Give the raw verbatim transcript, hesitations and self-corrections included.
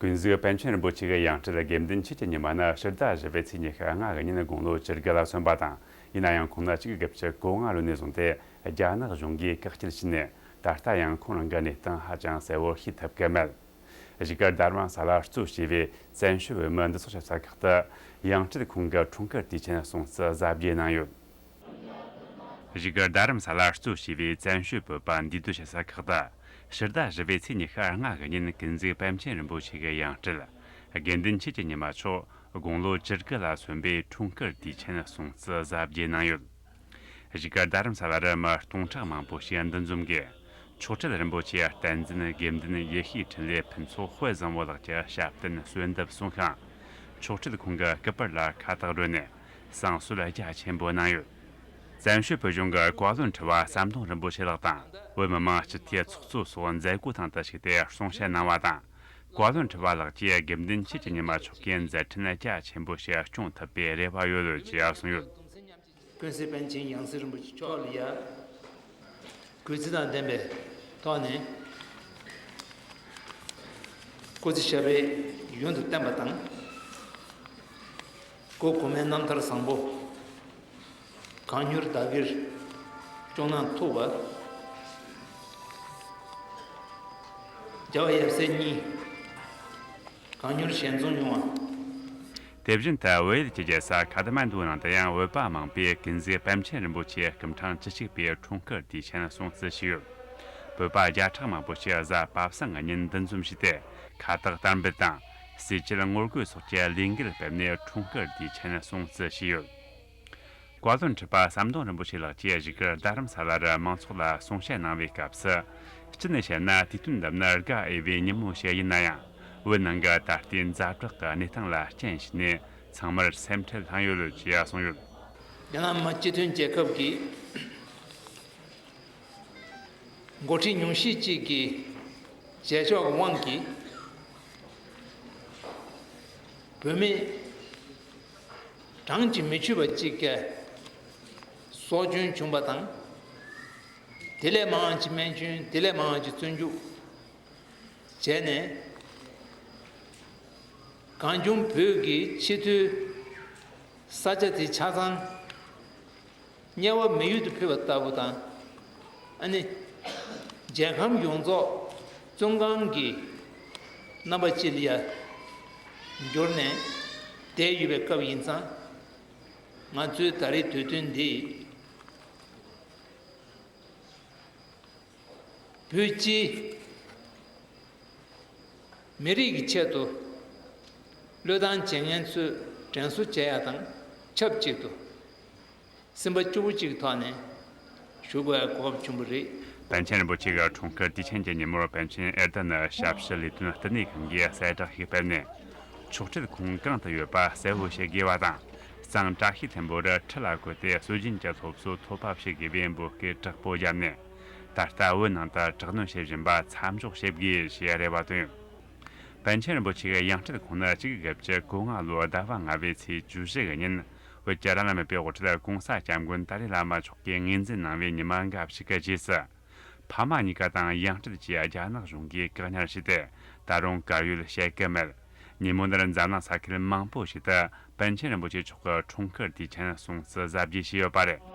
ཀུན་གཟིགས་པཎ་ཆེན་རིན་པོ་ཆེ་གི་ཡང་སྲིད་དགེ་འདུན་ཆོས་ཀྱི་ཉི་མ་ནི་ཕྱི་ཟླ་བཞི་པའི་ཚེས་ཉི་ཤུ་ལྔ་གི་ཉིན་དགུང་ལོ་བཅུ་དགུ་ལ་སོན་པ་དང་། ཡིན་ན་ཡང་ཁོང་ནི་གཅིག་དགུ་བརྒྱད་ཅུ་གོ་ལྔ་ལོ་ནས་བཟུང་སྟེ་རྒྱ་ནག་གཞུང་གིས་བཀག་སྐྱིལ་བྱས་ནས། ད་ལྟ་ཡང་ཁོང་རང་གི་གནས་སྟངས་ཧ་ཅང་གསལ་བོར་ཤེས་ཐུབ་ཀྱི་མེད། བཞུགས་སྒར་རྡ་རམ་ས་ལར་གཙོ་བྱས་པའི་བཙན་བྱོལ་བོད་མིའི་འདུ་ཚོགས་ཞབས་ས་ཁག་ཏུ། ཡང་སྲིད་ཁོང་གི་འཁྲུངས་སྐར་དུས་ཆེན་སྲུང་བརྩི་གཟབ་རྒྱས་གནང་ཡོད། བཞུགས་སྒར་རྡ་རམ་ས་ལར་གཙོ་བྱས་པའི་བཙན་བྱོལ་བོད་པ་འདུས་སྡོད་ཞབས་ས་ཁག་ཏུ། ཕྱི་ཟླ་བཞི་པའི་ཚེས་ཉི་ཤུ་ལྔ་གི་ཉིན་ཀུན་གཟིགས་པཎ་ཆེན་རིན་པོ་ཆེ་གི་ཡང་སྲིད། དགེ་འདུན་ཆོས་ཀྱི་ཉི་མ་མཆོག་དགུང་ལོ་བཅུ་དགུ་ལ་སོན་པའི་འཁྲུངས་སྐར་དུས་ཆེན་སྲུང་བརྩི་གཟབ་རྒྱས་གནང་ཡོད། བཞུགས་སྒར་རྡ་རམ་ས་ལ་རུ་མི་སྟོང་ཕྲག་མང་པོ་ཞིག་འདུ་འཛོམས་ཀྱིས། མཆོག་སྤྲུལ་རིན་པོ་ཆེའི་བསྟན་འཛིན་དགེ་འདུན་ཡེ་ཤེས་འཕྲིན་ལས་ཕུན་ཚོགས་དཔལ་བཟང་པོ་ལགས་ཀྱི་ཞབས་བརྟན་གསོལ་འདེབས་གསུངས་ཤིང་། མཆོག་སྤྲུལ་ཁོང་གི་སྐུ་པར་ལ་ཁ་བཏགས་བསྒྲོན་ནས་བསང་གསོལ་རྒྱ་ཆེན་པོ་གནང་ཡོད། བཙན་བྱོལ་བོད་གཞུང་གི་བཀའ་བློན་ཁྲི་པ་ཟམ་གདོང་རིན་པོ་ཆེ་ལགས་དང་བོད་མི་མང་སྤྱི་འཐུས་ཚོགས་གཙོ་སོགས་མཛད་སྒོ་ཐེངས་དུ་ཞུགས་ཏེ་གསུང་བཤད་གནང་བ་དང་། བཀའ་བློན་ཁྲི་པ་ལགས་ཀྱིས་དགེ་འདུན་ཆོས་ཀྱི་ཉི་མ་མཆོག་གི་མཛད་འཕྲིན་རྒྱ་ཆེན་པོ་ཞིག་སྐྱོང་ཐུབ་པའི་རེ་བ་ཡོད་ཅེས་གསུངས་ཡོད། ཀུན་གཟིགས་པཎ་ཆེན་ཡང་སྲིད་རིན་པོ་ཆེ་མཆོག་ལ་ཡ། གུས་བརྩི་དང་ལྡན་པའི་ཐོག་ནས་སྐུ་ཚེ་ཞབས་པད་ཡུན་དུ་བརྟན་པ་དང་། སྐུ་གོང་མའི་རྣམ་ཐར་བཟང་པོ་གང་མྱུར་བདག་གིར་སྐྱོང་གནང་ཐུབ་པ། རྒྱལ་བ་ཡབ་སྲས་གཉིས་གང་མྱུར་ཞལ་འཛོམས་ཡོང་བ། དེ་བཞིན་དུ་བལ་ཡུལ་གྱི་རྒྱལ་ས་ཁ་ཐ་མན་ཌུ་ནང་དུ་ཡང་བོད་པ་མང་པོས་ཀུན་གཟིགས་པཎ་ཆེན་རིན་པོ་ཆེའི་སྐུ་ཕྲེང་བཅུ་གཅིག་པའི་འཁྲུངས་སྐར་དུས་ཆེན་སྲུང་བརྩི་བྱས་ཡོད། བོད་པ་བརྒྱ་ཕྲག་མང་པོ་ཞིག་གཟའ་པ་སངས་ཀྱི་ཉིན་འདུ་འཛོམས་བྱས་ཏེ་ཁ་བཏགས་དར་འབུལ་དང་། ཟས་བཅད་ངོ་རྒོལ་སོགས་ཀྱི་ལས་འགུལ་སྤེལ་ནས་འཁྲུངས་སྐར་དུས་ཆེན་སྲུང་བརྩི་བྱས་ཡོད། བཀའ་བློན་ཁྲི་པ་ཟམ་གདོང་རིན་པོ་ཆེ་ལགས་ཀྱིས་བཞུགས་སྒར་རྡ་རམ་ས་ལ་རུ་མང་ཚོགས་ལ་གསུང་བཤད་གནང་བའི་སྐབས་སུ། སྤྱི་ནས་བཤད་ན་དུས་སྟོན་འདི་ནི་དགའ་འོས་པའི་ཉིན་མོ་ཞིག་ཡིན་ན་ཡང་། བོད་ནང་གི་ད་ལྟའི་ཛ་དྲག་གི་གནས་སྟངས་ལ་རྐྱེན་བྱས་ནས་ཚང་མར་སེམས་ཁྲལ་ལྷུང་ཡོད་ཅེས་གསུངས་ཡོད། རྒྱ་ནག་མི་སྤྱི་མཐུན་རྒྱལ་ཁབ་ཀྱི་འགོ་ཁྲིད་ཉུང་ཤས་ཅིག་གི་བྱེད་ཕྱོགས་ཀྱི་དབང་གིས། བོད་མི་གྲངས་ཀྱིས་མི་ཆོད་པ་ཅིག་གི་སྲོག་སྐྱོན་བྱུང་བ་དང་། དེ་ལས་མང་བ་ཅིག་རྨས་སྐྱོན། དེ་ལས་མང་བ་ཅིག་བཙོན་འཇུག་བྱས་ནས། གངས་ལྗོངས་བོད་ཀྱི་ཆེས་མཐོའི་ས་ཆ་དེ་ཆ་ཚང་དམྱལ་བ་མི་ཡུལ་དུ་ཕུལ་བ་ལྟ་བུ་དང་། ཨ་ནི། རྒྱལ་ཁམས་ཡོངས་རྫོགས་བཙོན་ཁང་གི་རྣམ་པ་ཅིག་ལ་ཡ་གྱུར་ནས་བསྡད་ཡོད་པའི་སྐབས་ཡིན་ཙང་། ང་ཚོའི་ད་རེས་དུས་སྟོན་འདི་བོད་སྤྱིའི་མི་རིགས་ཀྱི་ཆེད་དུ་བློས་བཏང་བྱེད་མཁན་ཚོས་དྲན་གསོ་བྱེད་ཡ་དང་ཆབས་ཅིག་ཏུ། སེམས་པ་སྐྱོ་བོ་གཅིག་གི་ཐོག་ནས་ཞུ་དགོས་ཡ་གོ་སྐབས་བྱུང་བ་རེད། པཎ་ཆེན་རིན་པོ་ཆེ་གི་འཁྲུངས་སྐར་དུས་ཆེན་གྱི་ཉིན་མོར་པཎ་ཆེན་ཨེར་ཏེ་ནི་ཞབས་ཞུ་ལས་དོན་ལྟེ་གནས་ཁང་གིས་གསལ་བསྒྲགས་ཤིག་སྤེལ་ནས། མཆོག་སྤྲུལ་ཁོང་གང་དུ་ཡོད་པ་གསལ་བོ་བྱེད་དགོས་པ་དང་། གཙང་བཀྲ་ཤིས་ལྷུན་པོ་རུ་ཁྲི་ལ་བཀོད་དེ་སྲོལ་རྒྱུན་གྱི་སློབ་གསོ་ཐོབ་པ་བྱེད་དགོས་པའི་འབོད་སྐུལ་དྲག་པོ་བརྒྱབ་ནས། ད་ལྟ་བོད་ནང་དུ་དྲག་གནོན་བྱེད་བཞིན་པ་མཚམས་འཇོག་བྱེད་དགོས་ཞེས་རེ་བ་བཏོན་ཡོད། པཎ་ཆེན་རིན་པོ་ཆེ་གི་ཡང་སྲིད་ཁོང་ནི་གཅིག་དགུ་བརྒྱད་ཅུ་གོ་ལྔ་ལོའི་ཟླ་བ་ལྔ་པའི་ཚེས་བཅུ་བཞི་གི་ཉིན་བོད་ཀྱི་དྲ་ལམ་མེད་པའི་དབུ་ཁྲིད་༧གོང་ས་༧སྐྱབས་མགོན་ཏཱ་ལའི་བླ་མ་མཆོག་གིས་ངོས་འཛིན་གནང་བའི་ཉི་མ་འགའ་ཞིག་གི་རྗེས་སུ། ཕ་མ་གཉིས་ཀ་དང་ཡང་སྲིད་ཀྱིས་རྒྱ་ནག་གཞུང་གིས་བཀག་ཉར་བྱས་ཏེ། ད་རུང་བཀའ་ཡོད་བཤད་ཀྱི་མེད། ཉིན་མོ་འདིར་འཛམ་གླིང་ས་ཁུལ་མང་པོ་ཞིག་ཏུ་པཎ་ཆེན་རིན་པོ་ཆེ་མཆོག་གི་འཁྲུངས་སྐར་དུས་ཆེན་སྲུང་བརྩི་གཟབ་རྒྱས་བྱས་ཡོད་པ་རེད།